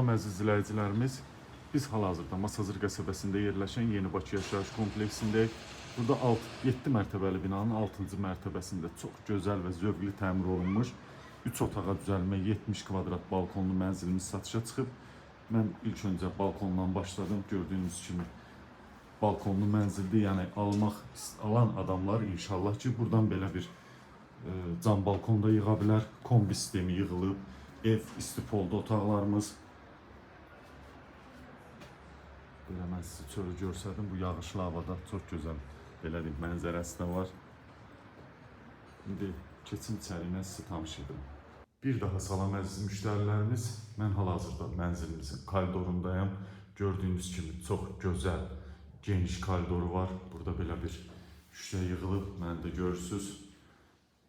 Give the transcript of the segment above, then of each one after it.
Əziz izləyicilərimiz, biz hal-hazırda Masazır qəsəbəsində yerləşən Yeni Bakı yaşayış kompleksindəyik. Burada 7 mərtəbəli binanın 6-cı mərtəbəsində çox gözəl və zövqlü təmir olunmuş 3 otağa düzəlmə 70 kvadrat balkonlu mənzilimiz satışa çıxıb. Mən ilk öncə balkondan başladım. Gördüyünüz kimi balkonlu mənzildir. Yəni alan adamlar inşallah ki buradan belə bir cam balkonda yığa bilər. Kombi sistemi yığılıb. Ev istipolda otaqlarımız. Belə mən sizi çölü görsədim, bu yağışlı havada çox gözəl belə deyim, mənzərəsi də var. İndi keçim içəri, mən sizi tanış edim. Bir daha salam əziz müştərilərimiz. Mən hal-hazırda mənzilimizin koridorundayam. Gördüyünüz kimi çox gözəl, geniş koridoru var. Burada belə bir şüşə yığılıb, məni də görürsüz.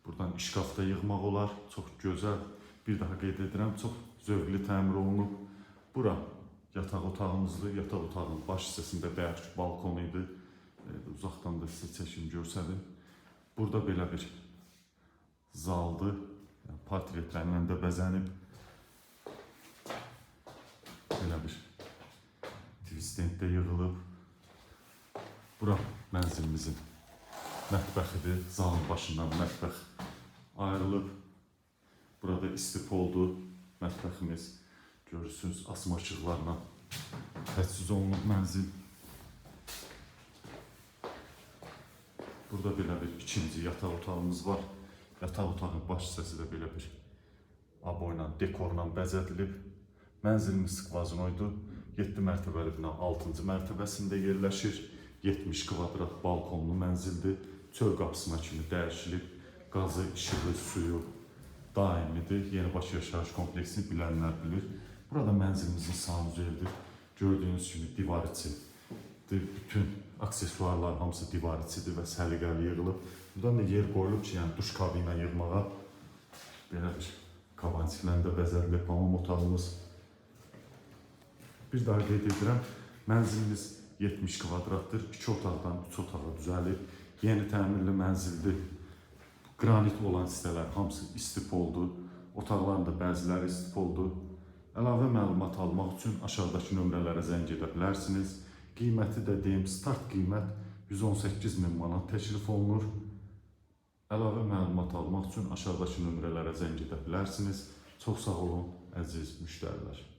Buradan şkaf da yığmaq olar. Çox gözəl. Bir daha qeyd edirəm, çox zövqlü təmir olunub. Bura yataq otağımızdır. Yataq otağının baş hissəsində bayaqki balkon idi. Uzaqdan da sizə çəkim görsədim. Burada belə bir zaldır. Yəni, portretlərlə də bəzənib. Belə bir TV stand də yığılıb. Bura mənzilimizin mətbəxidir. Zalın başından mətbəx ayrılıb. Burada istipoldur mətbəximiz. Görürsünüz, asma işıqlarla təchiz olunub mənzil. Burada belə bir ikinci yataq otağımız var. Yataq otağının baş hissəsi də belə bir aboyla, dekorla bəzədilib. Mənzilimiz skvaznoydur. 7 mərtəbəli bina 6-cı mərtəbəsində yerləşir. 70 kvadrat balkonlu mənzildir. Çöl qapısına kimi dəyişilib. Qazı, işığı, suyu daimidir. Yeni Bakı yaşayış kompleksini bilənlər bilir. Burada mənzilimizin sanuzeldir. Gördüyünüz kimi divar içi. Bütün aksesuarlar hamısı divar içidir və səliqəli yığılıb. Buradan da yer qoyulub ki, yəni duş kabinə yığmağa. Belə bir kabançiklə də bəzədilib hamam otağımız. Bir daha qeyd edirəm, mənzilimiz 70 kvadratdır. 2 otaqdan 3 otağa düzəlib. Yeni təmirli mənzildir. Qranit olan hissələr hamısı istipoldur. Otaqların da bəziləri istipoldur. Əlavə məlumat almaq üçün aşağıdakı nömrələrə zəng edə bilərsiniz. Qiyməti də deyim, start qiymət 118 min manat təklif olunur. Əlavə məlumat almaq üçün aşağıdakı nömrələrə zəng edə bilərsiniz. Çox sağ olun, əziz müştərilər.